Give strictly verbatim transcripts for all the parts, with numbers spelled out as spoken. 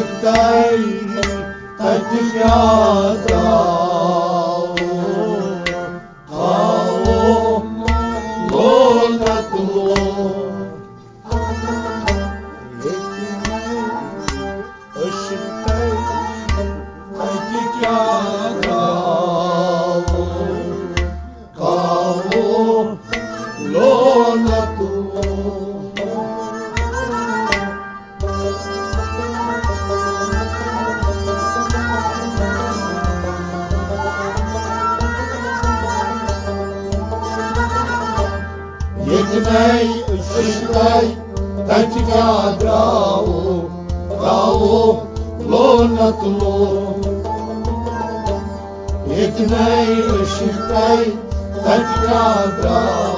تَے تَتہِ کیٛاہ درٛاو؟ تھاوو لونت لوٗر۔ ییٚتہِ نے عشق تَے تَتہِ کیٛاہ درٛاو؟ تھاوو لونت لوٗر۔ ییٚتہِ نے عشق تَے تَتہِ کیٛاہ درٛاو؟ تھاوو لونت لوٗر۔ ییٚتہِ نے عشق تَے تَتہِ کیٛاہ درٛاو؟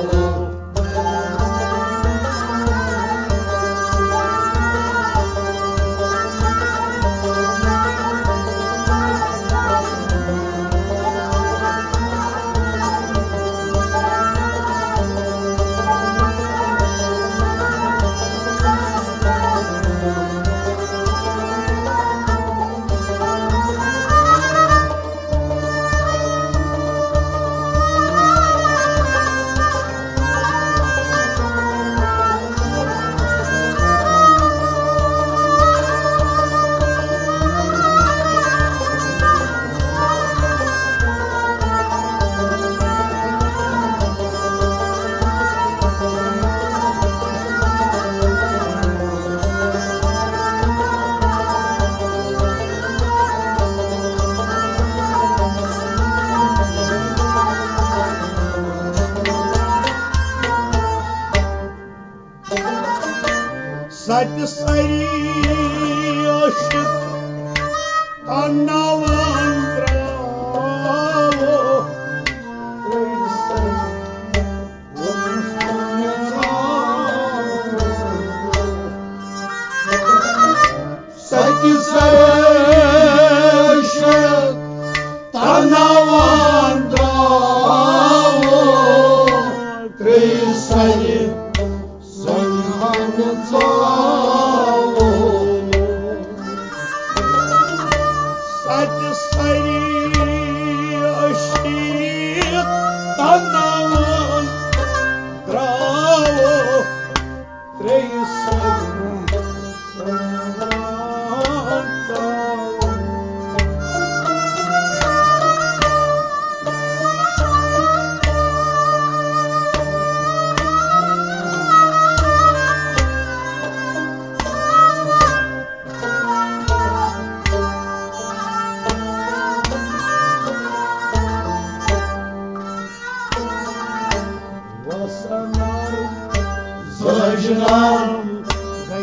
سَتہِ سَری عٲشِق تَناوان درٛاو۔ سَتہِ سَرِ عٲشِق تَناوان درٛاو، ترٛیٚیہِ سَرِ سَرِ ہَن ژاو۔ سَتہِ سَرِ عٲشِق تَناوان درٛاو، ترٛیٚیہِ سَرِ وسنر زٲجنام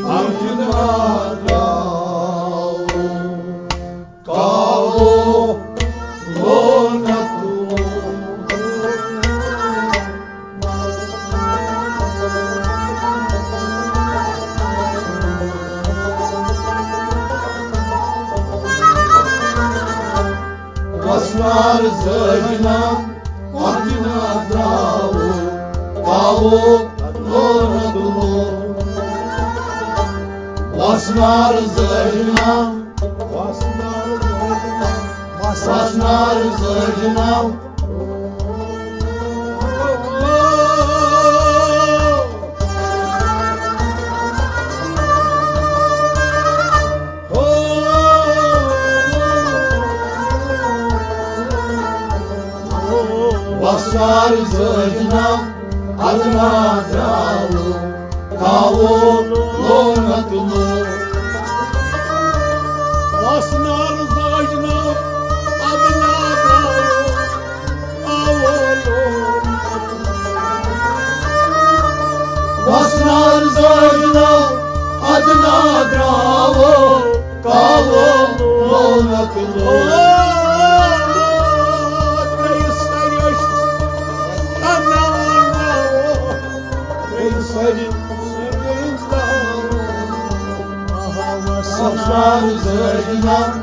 اجناداو، کاوو لونتو۔ وسنار زٲجنام اجناداو، کاوو لونتو۔ وسنار زٲجنام، وسنار زٲجنام، وسنار زٲجنام۔ وسنار زٲجنام اجناداو، کاوو لونتو۔ وسنار زٲجنام اجناداو، کاوو لونتو۔ وسنار زٲجنام اجناداو، کاوو لونتو۔ وسنار زٲجنام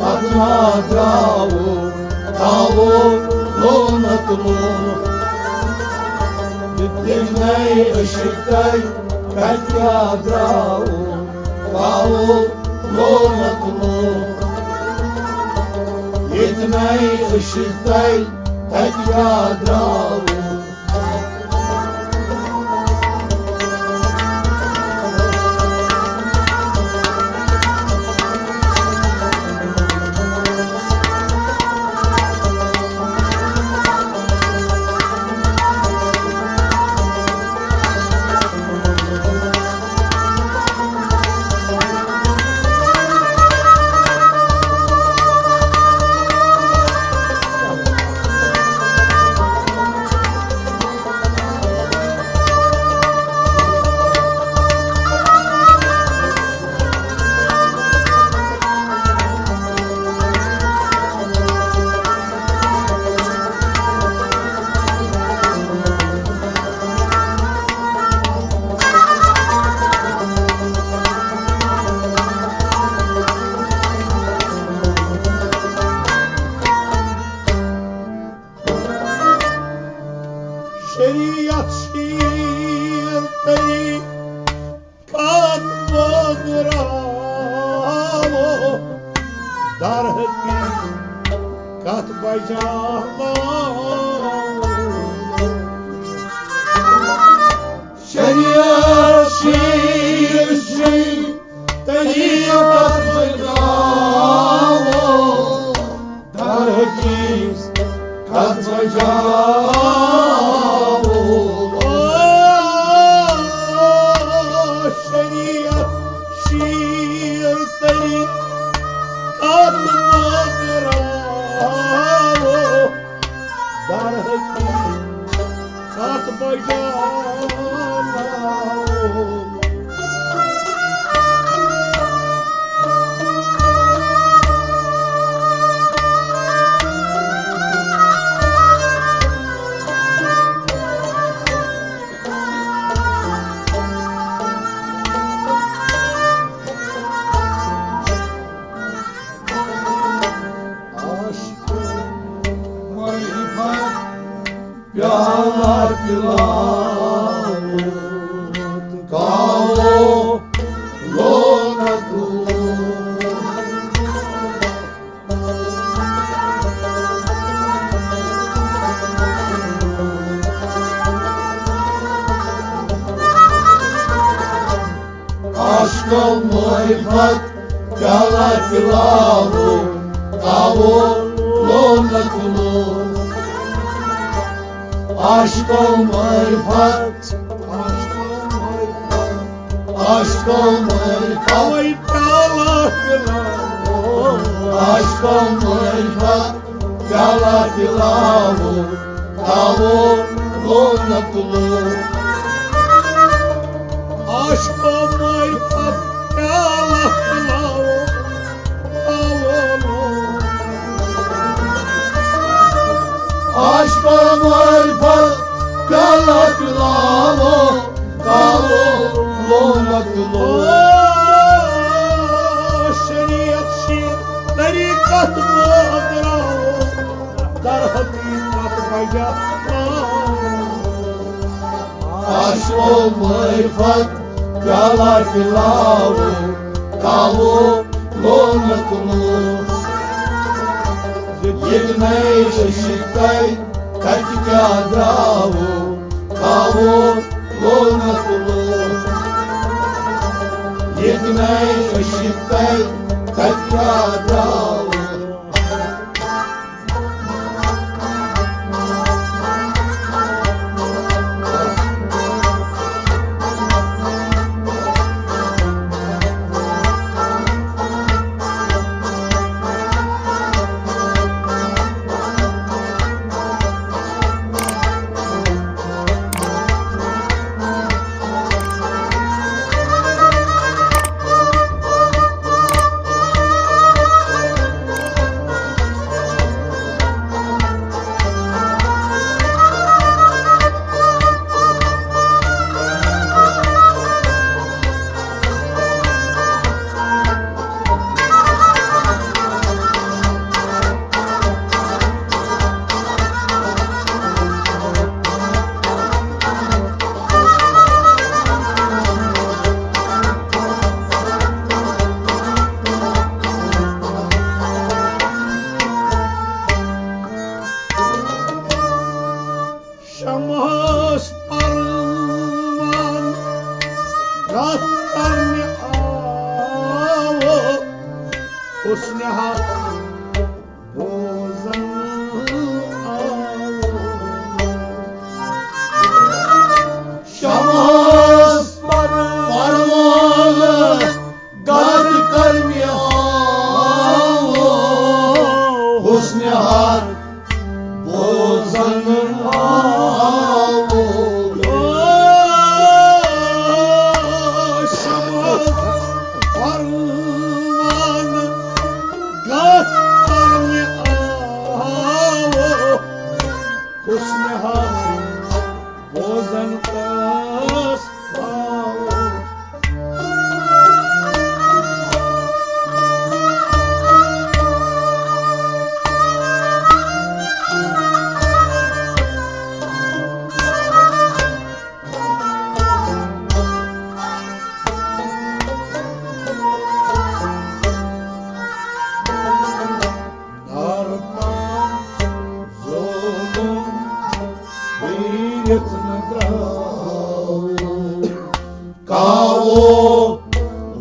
اجناداو، کاوو لونتو۔ ییٚتہِ نے عٲشِق تَے تَتہِ کیٛاہ درٛاو؟ کاوو لونت لوگ۔ ییٚتہِ نَے أسۍ تۄہہِ تَتہِ کیٛاہ درٛاوٕ؟ شریعت شیٖل طریٖقہٕ کتھ بٲگراوو، در حقیقت بجاوو۔ شریعت شیٖل شیٖل طریٖقہٕ کتھ بجاوو، در حقیقت کتھ بجاوو۔ شریعت شیٖل طریٖقہٕ کتھ بٲگراوو، در حقیقت کتھ بجاوو۔ عاشق معرفت پیالہ پلاوت، کاوو لونت لوگ۔ عاشقو معرفت پیالہ پلاوو، کاوو لونت لوگ۔ عاشقو معرفت، عاشقو معرفت، عاشقو معرفت۔ اوے پیالہ پلاوو۔ عاشقو معرفت پیالہ پلاوو، کاوو لونت لوگ۔ عاشقو معرفت پیالہ پلاوو، کاوو لونت لوگ۔ عاشقو معرفت پیالہ پلاوو، کاوو لونت لوگ۔ شریعت شیٖل طریٖقہٕ کتھ بٲگراوو، در حقیقت بجاوو۔ عاشقو معرفت پیالہ پلاوو، کاوو لونت لوگ۔ ییٚتہِ نَے أسۍ تۄہہِ تَتہِ کیٛاہ درٛاوو، کاوو لونت لوگ۔ ییٚتہِ نَے أسۍ تۄہہِ تَتہِ کیٛاہ درٛاوو۔ بوزن آو۔ شمس پروانہٕ گرد کرنہِ آو، حسنِ حق بوزن آو۔ شمس پروانہٕ گرد کرنہِ آو، حسنِ حق بوزن کس آو۔ درمان ظلم بیرت نہ درٛاو، کاوو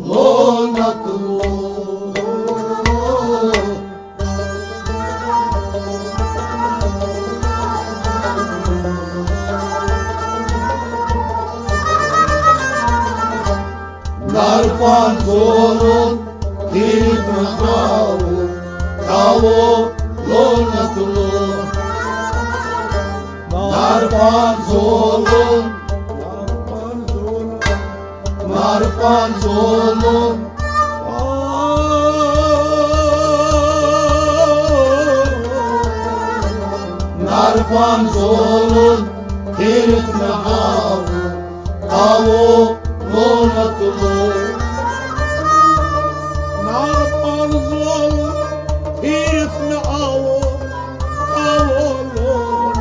لونت لو۔ نرپان زولُن تیٖرِتھ نہ آوُ، آوُ لونت لو۔ نرپان زولُن، نرپان زولُن، نرپان زولُن تیٖرِتھ نہ آوُ، آوُ لونت لو۔ نرپان زولُن تیٖرِتھ نہ آوُ، آوُ لونت۔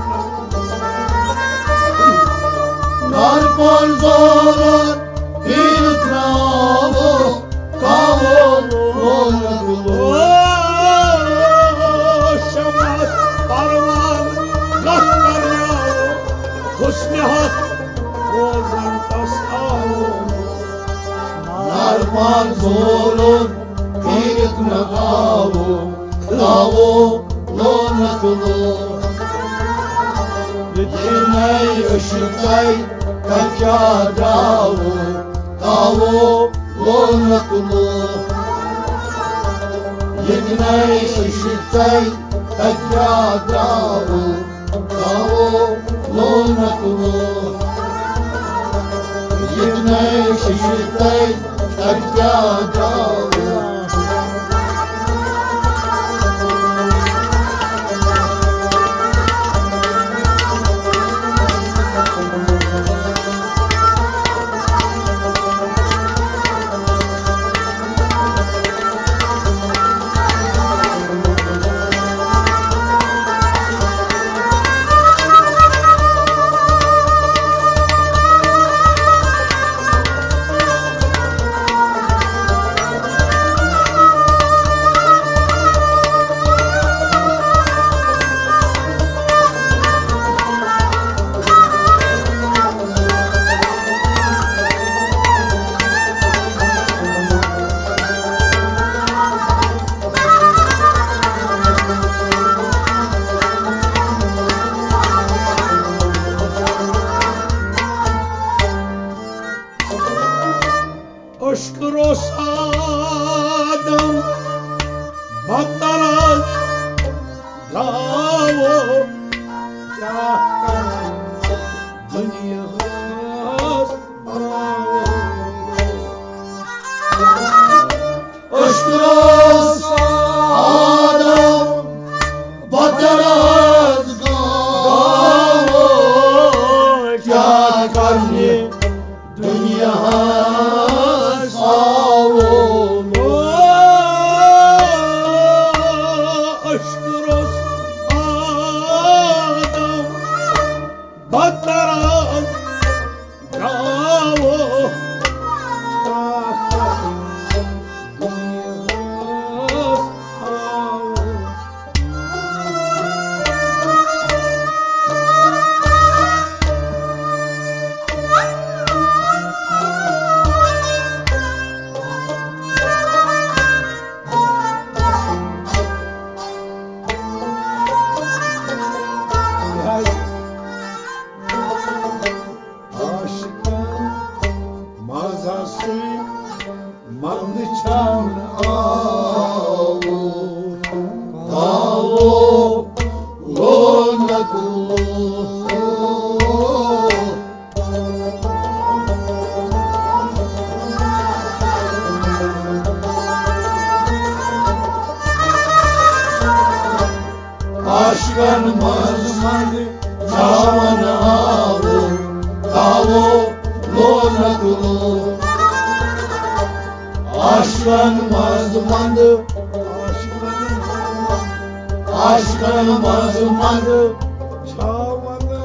نرپان زولُن تیٖرِتھ نہ آوُ، آوُ لونت لو۔ شمس پروانہٕ گرد کرنہِ آوُ، حسنِ حق بوزن کس آوُ۔ نرپان زولُن تیٖرِتھ نہ آوُ، آوُ لونت لو۔ ییٚتہِ نَے أچھ تۄہہِ کَتہِ کیٛاہ درٛاوُ، آوُ لونت لو۔ ییٚتہِ نَے أچھ تۄہہِ کَتہِ کیٛاہ درٛاوُ، آوُ لونت لو۔ ییٚتہِ نَے أچھ تۄہہِ کَتہِ کیٛاہ درٛاوُ۔ اشکروس آدم بدتر از گاوو، کیٛاہ کرٕ دُنیاہس آوو۔ اشکروس آدم بدتر از گاوو، کیٛاہ کرٕ دُنیاہس آوو۔ اشکروس عاشقن منٛز منٛد چھاون آوو، تاوو لونت لو۔ عاشقن منٛز منٛد، عاشقن منٛز منٛد چھاون آوو۔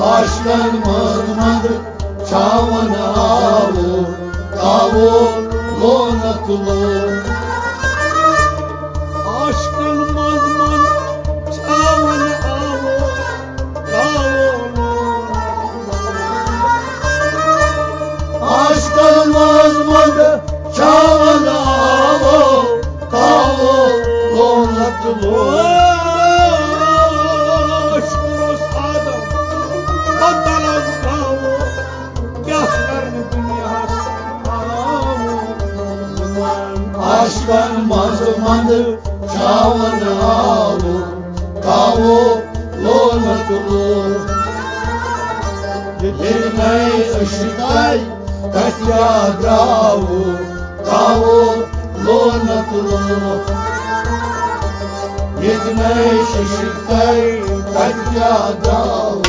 عاشقن منٛز منٛد چھاون آوو، آوو لونت لو۔ عاشقن منٛز منٛد چھاون آوو، آوو لونت لو۔ عاشقن منٛز منٛد چھاون آوو، آوو لونت لو۔ شروع آدم بدل از گاوو، کیٛاہ کرنہٕ دُنیاہس آوُر؟ عاشقن منٛز منٛد چھاون آوُر، آوُر لونت لو۔ ییٚتہِ نَے عشقے تَتہِ کیٛاہ درٛاوُر، آوُر لونت لو۔ ییٚتہِ نَے عشقے تَتہِ کیٛاہ درٛاوُر۔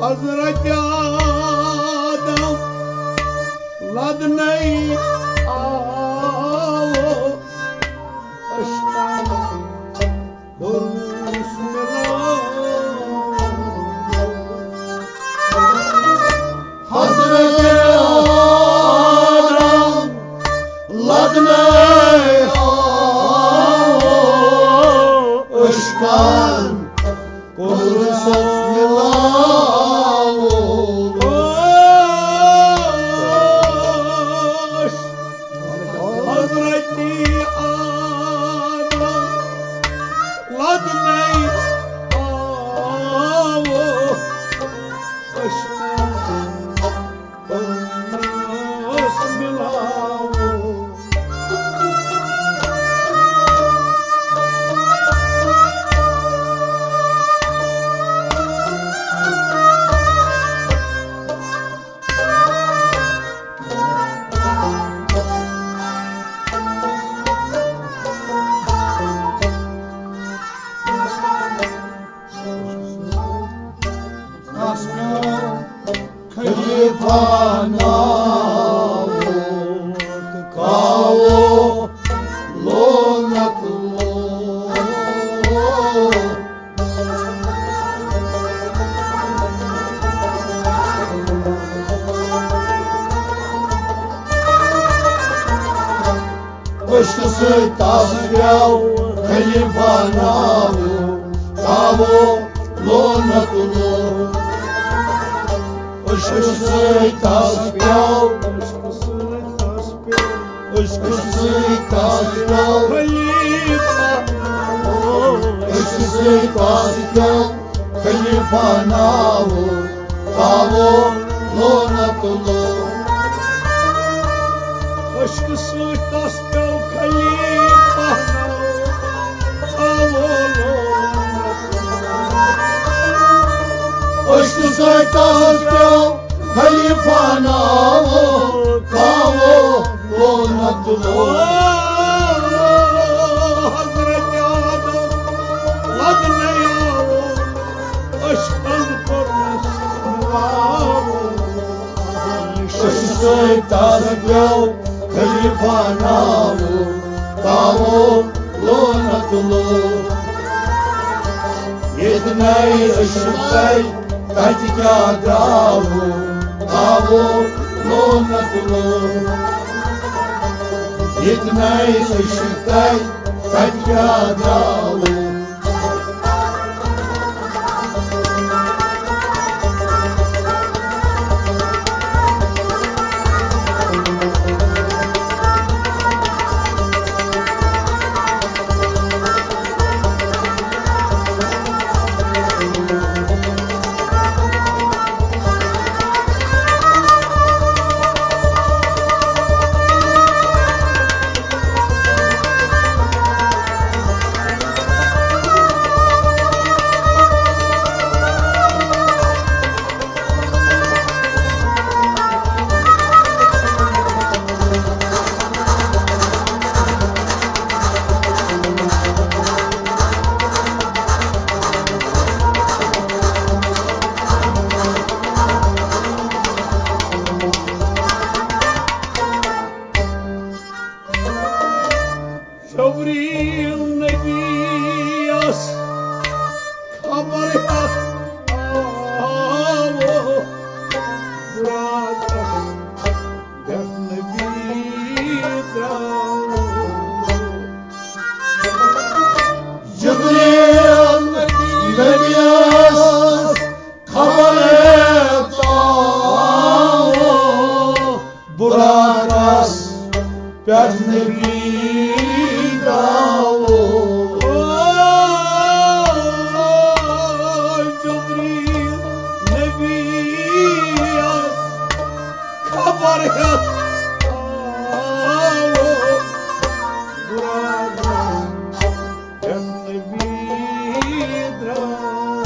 حضرت آدم لدنے آو اشکن بسم اللہ۔ حضرت آدم لدنے آو اشکن قدرت ملاوش۔ حضرت آدم لدنے آو اشکن قدرت ملاوش۔ خلیفہ ناوُک کاوو لونت لو۔ عشقہٕ سۭتۍ تس پیوٚو خلیفہ ناوُک کاوو لونت لو۔ عشقہٕ سۭتۍ تس پیوٚو، عشقہٕ سۭتۍ تس پیوٚو، عشقہٕ سۭتۍ تس پیوٚو خلیفہ ناوُک۔ عشقہٕ سۭتۍ تس پیوٚو خلیفہ ناوُک کاوو لونت لو۔ عشقہٕ سۭتۍ تس پیوٚو خلیفہ ناوُک کاوو لونت لو۔ عشقہٕ سۭتۍ تس پیوٚو خلیفہ ناوُک کاوو لونت لو۔ حضرت آدم لدنے آو اشکن قدرت ملاوش۔ عشقہٕ سۭتۍ تس پیوٚو خلیفہ ناوُک آوو لونت لو، ییٚتہِ نَے أسۍ تۄہہِ کَتہِ کیٛاہ درٛاوو، آوو لونت لو، ییٚتہِ نَے أسۍ تۄہہِ کَتہِ کیٛاہ درٛاوو۔ جبریل نبیَس خبر ہٮ۪تھ آو براقس پٮ۪ٹھ نبی درٛاو۔ جبریل نبیَس خبر ہٮ۪تھ آو براقس پٮ۪ٹھ نبی درٛاو۔ جبریل نبیَس خبر ہٮ۪تھ آو براقس پٮ۪ٹھ نبی درٛاو۔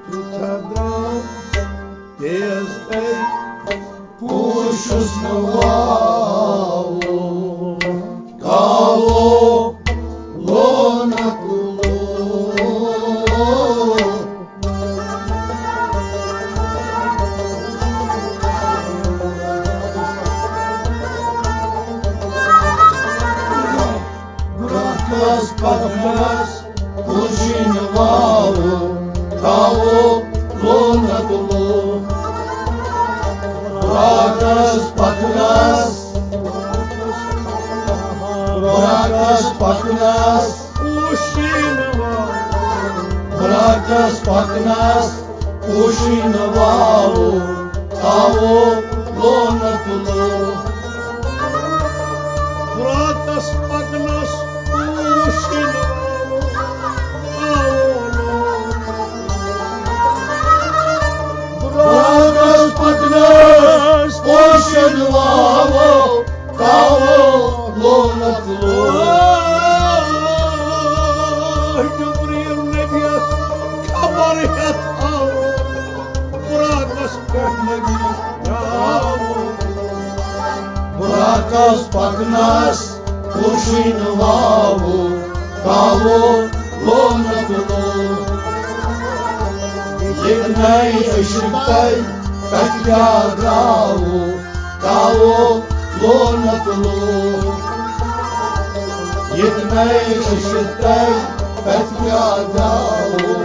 تیُتھ درٛاو تیز تَے پوشُس نہٕ واوُن، کالو لونت لو۔ برونٛہہ کس پکنس خوشی نواو، تھاوو لونت لو۔ برونٛہہ کس پکنس، برونٛہہ کس پکنس خوشی نواو۔ برونٛہہ کس پکنس خوشی نواو، تھاوو لونت لو۔ برونٛہہ کس پکنس خوشی نواو، تھاوو لونت لو۔ برونٛہہ کس پکنس خوشی نواو، تھاوو لونت لو۔ جبریل نبیَس خبر ہٮ۪تھ آو براقس پٮ۪ٹھ نبی درٛاو۔ براقس پکنس خوشی نواو، تھاوو لونت لو۔ ییٚتہِ نَے أسۍ تۄہہِ کَتہِ کیٛاہ درٛاوو، تھاوو لونت لو۔ ییٚتہِ نَے أسۍ تۄہہِ کَتہِ کیٛاہ درٛاوو۔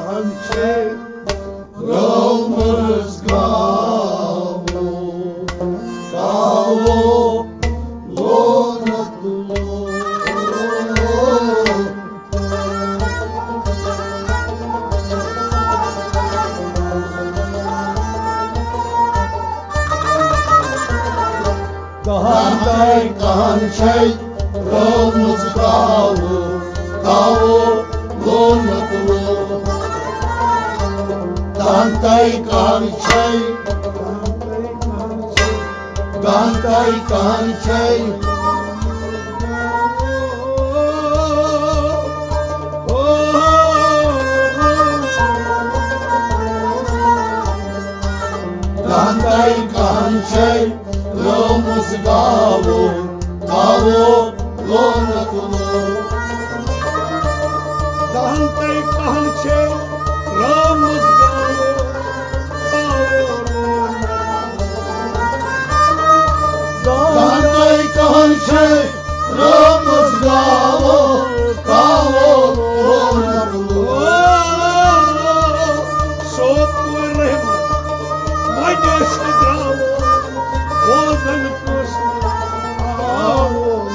چھے رٲومٕژ گاوو، گاوو، لونت لوگ۔ کہن تہٕ کہن چھے رٲومٕژ گاوو، گاوو، لونت لوگ۔ کہن تہٕ کہن چھے، کہن تہٕ کہن چھے۔ کہن تہٕ کہن چھے رٲومٕژ گاوو، گاوو، لونت لوگ۔ کہن تہٕ کہن چھے رٲومٕژ گاوو، گاوو، لونت لوگ۔ کہن تہٕ کہن چھے رٲومٕژ گاوو، گاوو، لونت لوگ۔ سوپور رحمت، وۄنۍ ٲسۍ نہٕ درٛاوُن، بوزن کٲنٛسہِ نہٕ آوُن۔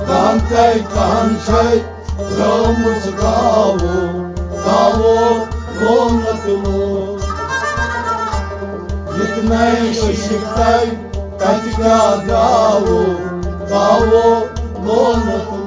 کہن تہٕ کہن چھے رٲومٕژ گاوو، گاوو، لونت لوگ۔ ییٚتہِ نَے عشق تَے تَتہِ کیٛاہ گاوو، گاوو، لونت